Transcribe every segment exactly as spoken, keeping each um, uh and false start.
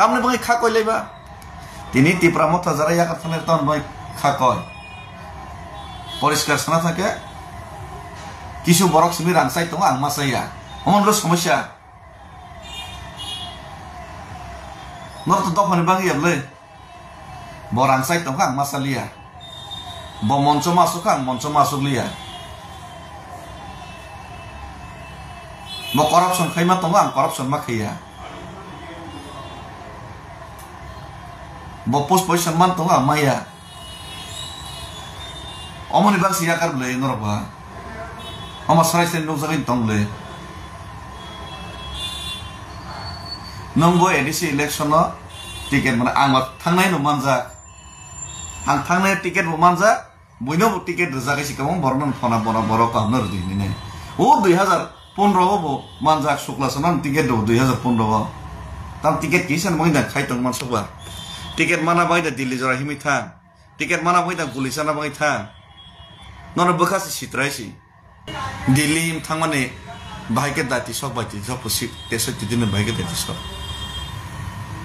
Tamni bagwi kha koi laiba. Tini Tipra Motha jara yakar thangnai tamni bagwi kha koi. Poriskar sana thangkhe kisu borok simi rang chai tongo, ang ma chaya. Omo nolo somosya. Norok to dophani bagwi ya bwle. Bo rang chai tongkha, ang ma chaliya. Bo moncho ma asuk kha, ang moncho ma asuk liya. Bo corruption khaima tongo, ang corruption ma khaiya. Bo post position man tongo, ang maya. Omoni bagwi se yakar bwle norok ba. Omo sarai sarai nukjagwi tong bwle. Nwng bo A D C election o ticket mana, ang ba thangnai no manjak. Ang thangnai ticket bo manjak. Buino bo ticket rwjak, isi kwbang borok no phone, borok, borok kaham no rwdi hinwi nai. O dui hazar pondro o bo manjak, Shukla Chana no ticket rw dui hazar pondro o. Tam ticket kisa no bagwi da khai tong mansuk ba. Ticket mana bagwi da Delhi jora himwi thang. Ticket mana bagwi da guli chana bagwi thang. Nono bwkha se sitrai si. Delhi thangmani bahai khe dati sok bai ti sok bo si, teso titi ni bahai khe dati sok.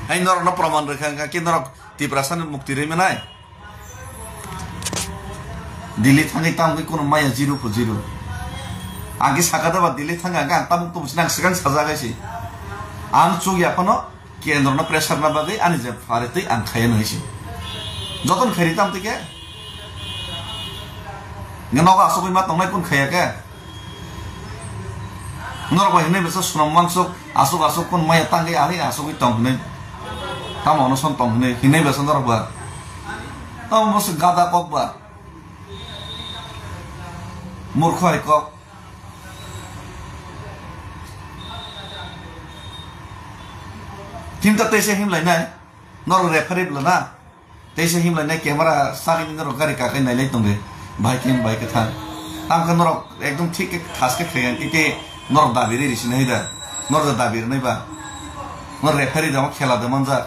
Hai norok no proman rwkha wngkha khe norok Tiprasa ni mukti rwi manai. Delhi thangwi tamo khe kono maya zero pho zero. Ang khe saka da ba Delhi thangwi ang khe ang tabuk tubus nang swkang sajak hai se. Ang chuk ya phano kendro no pressure na bagwi ani je phari twi ang khaya no hai se. Joton khairi tam twi khe. Nge nogo asugwi ma tongnai kun khaya khe. Norok bai hinwi besa sunom mansuk, asuk asuk kun maya tangwi ari asugwi tong hinwi. Tamo ono son tong hinwi, hinwi besa norok ba. Tamo bwswk gada kok ba. Murkho hai kok. Kinta teisa himlai nai. Norok referee bwla na. Teisa himlai nai camera sagini norok gari kakai nailai tongde. Bahai khe bahai khe thang. Tamo khe norok ekdom thik khe thas khe khaiya khe norok dabi ri risi nai da. Norok da dabi rinai ba. Norok referee da khela da manjak.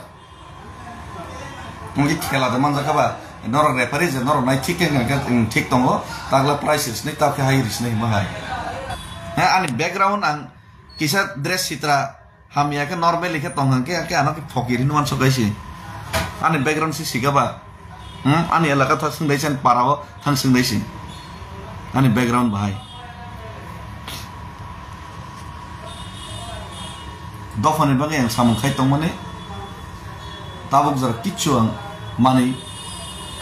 Wngkhe khela da manjak kha ba. Norok referee je norok nai thik khe hwnkhe, wng, thik tongo. Takla price risi nai, tabkhe hai risi nai hwnba hai. Ha, ani background ang kisa dress sitra Hamya khe normal khe tong hwnkhe, khe ano khe phokiri hinwi uansuk hai se. Ani background se sika ba? Hmm? Ani elaka thang swng dai se, ani para o thang swng dai se. Ani background bahai. Dophani bagwi ang samung khai tongmani, tabuk jora kichu ang manwi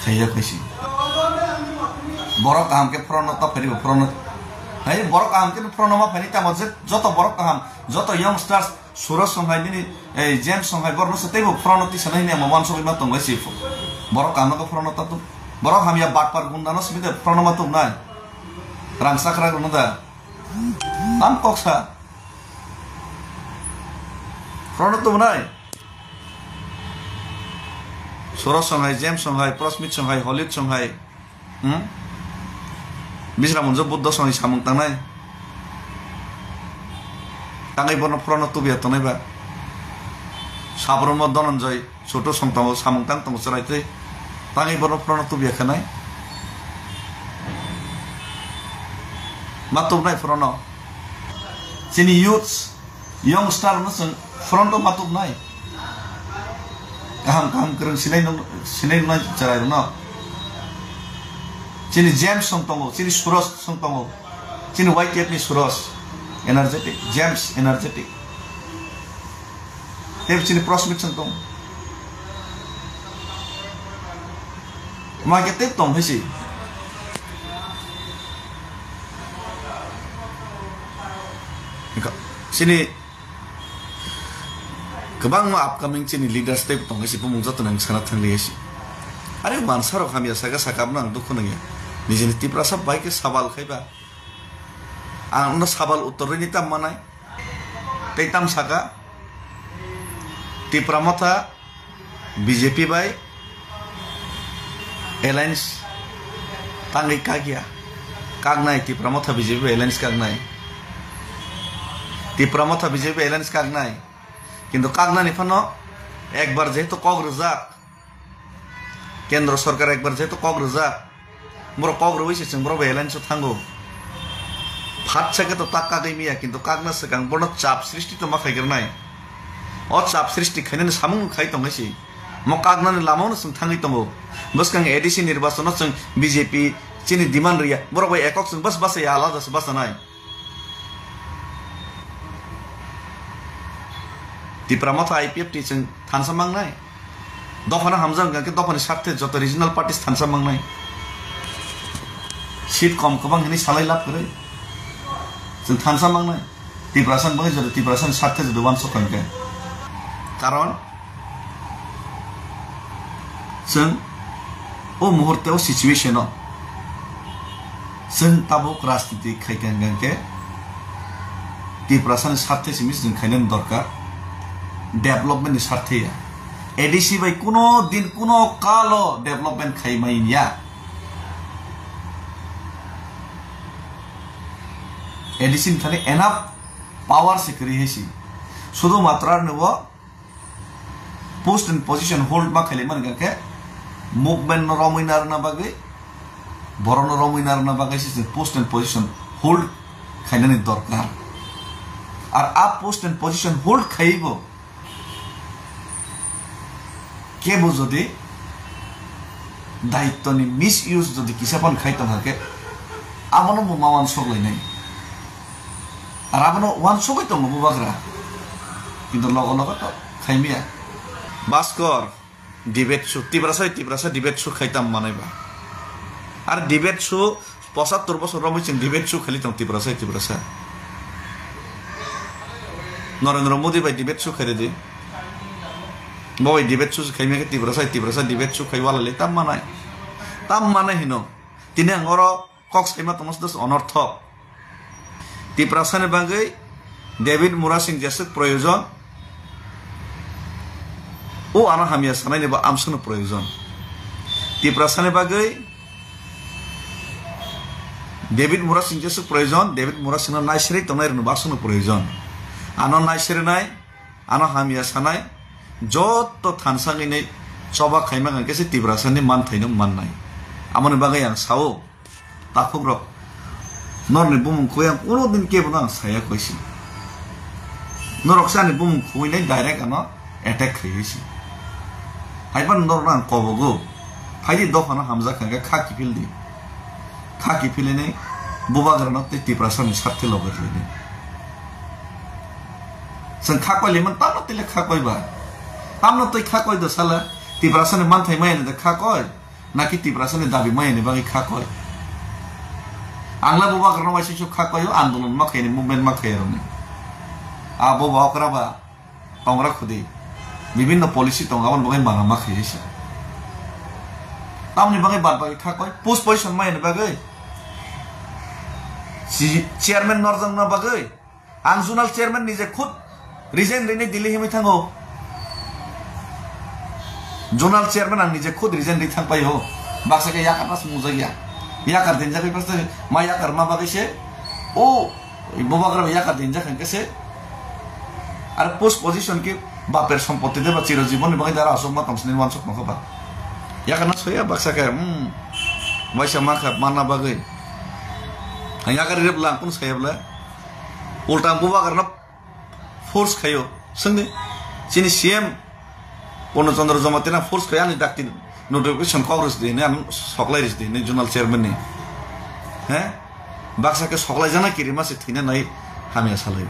khaiya khai se. Borok kaham khe phorono ta pharibo phorono. Hai borok kaham khe phorono ma phani tamo je joto borok kaham, joto youngsters Suros song hai nini, ei, James song hai borok no se teibo phorono tisa nai hwnwi ang uansugwi ma tong bai se. Borok kaham no phorono ta tung. Borok hamya batpar gunda no simi de phorono ma tung nai. Rang sakra rok no da. Tam kok sa. Phorono tung nai. Suros song hai, James song hai, Prosmit song hai, Holit song hai. Hmm? Bisra Munjo Buddho songni samung tangnai. Tangwi bono phorono tubiya tongnai ba. Sabromo Dhananjay Chotu song tongo, samung tang tongo chwrai twi. Tangwi bono phorono tubiya khanai. Ma tubnai phorono. Chini youths Youngster no chwng front o ma tubnai. Kaham kaham kwrwng sinai nung, sinai nungnai chwrai rwno. Chini James song tongo, chini Suros song tongo. Chini Y T F ni Suros, energetic, James energetic. Tei chini Prosmit song tongo. Ma khe tei tong hai se. Chini Kwbangma upcoming chini leaders tei tongwi se bumung jotono ang sana thangli se. Are mansa rok hamya saka saka abono ang dukhu nangya. Nijini Tiprasa bai khe sabal khaiba. Ang no sabal uttor rini tam manai. Tei tam saka Tipra Motha B J P bai alliance tangwi kakya. Kaknai Tipra Motha B J P bai alliance kaknai. Tipra Motha B J P bai alliance kaknai. Kintu kaknani phano ekbar jehetu kok rwjak, Kendro Sorkar ekbar jehetu kok rwjak, borok kok rwui se chwng borok bai alliance o thango. Phatsa khe to tak kagwi miya, kintu kakna swkang bono chap srishti to ma khaigrwnai. O chap srishti khainani samung khai tong hai si. Mo kaknani lamao no chwng thangwi tongo. Bwskang A D C nirbachon no chwng B J P chini demand riya. Borok bai ekok chwng bas basa ya, alada se basa nai. Tipra Motha I P F T chwng thansa mangnai. Dophano hamjak hwnkha khe dophani sarthe joto regional parties thansa mangnai. Seat kom kwbang hwnwi salai lab kwrwi. Chwng thansa mangnai. Tiprasa ni bagwi joto Tiprasa ni sarthe joto uansuk kha hwnkhe. Karon chwng o muhurte o situation o chwng tabuk rajniti khai kha hwnkhe Tiprasa ni sarthe simi chwng khainani dorkar, development ni sarthe ya. A D C bai kuno din kuno kalo development khai mai ya. A D C ni thani enough power se kwrwi hai si. Sudu matra ni bo post and position hold ma khailai mani khe movement no romwi narwkna bagwi, borok no romwi narwkna bagwi se chwng post and position hold khainani dorkar. Ar a post and position hold khaiwi bo kebo jodi daitwni misuse jodi kisa phano khai tongkha khe, abono bo ma uansuk lainai. Ar abono uansugwi tongo bubagra, kintu logo logo to khaimya. Bhaskor, debate su, Tiprasa bai Tiprasa debate su khai tam manai ba. Ar debate su, pochattor bosor romwi chwng debate su khaili tong Tiprasa bai Tiprasa. Narendra Modi bai debate su khairidi. Bo bai debate su khaimya khe Tiprasa bai Tiprasa debate su khai walai tam manai. Tam manai hino. Tini ang oro kok saima tongma se dos onorthok. Tiprasa ni bagwi David Murasing jeswk proyojon. O ano hamya sanai ni bo amswk no proyojon. Tiprasa ni bagwi David Murasing jeswk proyojon, David Murasing no naisirwi tongnai rwno bo aswk no proyojon. Ano naisirnai, ano hamya sanai, joto thansa wngwi choba khaima hwnkhe se Tiprasa ni manthai no mannai. Amoni bagwi ang sao. Takhukrok, norokni bumung khoi ang kuno din kebono ang saya koisi. Norok se ani bumung khoi nai direct ano attack khai si. Haiphano norokno ang kobogo. Phaidi dophano hamjak kha khe kha kiphil di. Kha kiphilini bubagrano tei Tiprasani sarthe logar lini. Chwng kha koi liman tamno tile kha koi ba. Tamno tei kha koi do sala. Tiprasani manthai maya ni da kha koi. Naki Tiprasani dabi maya ni bagwi kha koi? Ang le bubagrano waisa kha koi o, andolon ma khaini, movement ma khairokni. A boba okra ba tongra khudi. Bibinno policy tongo, aboni bagwi mana ma khaisi. Tamni bagwi bad bagwi kha koi? Post position maya ni bagwi. Si-, chairman norjakna bagwi. Ang zonal chairman nije khud resign rini Delhi himwi thango. Zonal chairman ang nije khud resign ri thangpai o. Baksa khe yakar nas mujak ya. Yakar dinjak bai paste ma yakar ma bagwi se. O, bubagra yakar dinjak hwnkhe se. Ar post position khe baper sompotti de ba chiro jibon ni bagwi dara asok ma tong sini wansok ma kha ba. Yakar nas hoya baksa khe, hmm. Waisa ma kha mana bagwi. Ang yakar rep lang kun saya bla. Ulta ang bubagrano force khaio. Swngdi, chini C M Purno Chandra Jamatia force khaio ani dakti notification kok rwsdi hinwi ano soklai rwsdi hinwi zonal chairman ni. He? Baksa khe soklai jana kirima se thwina nai hamya salai.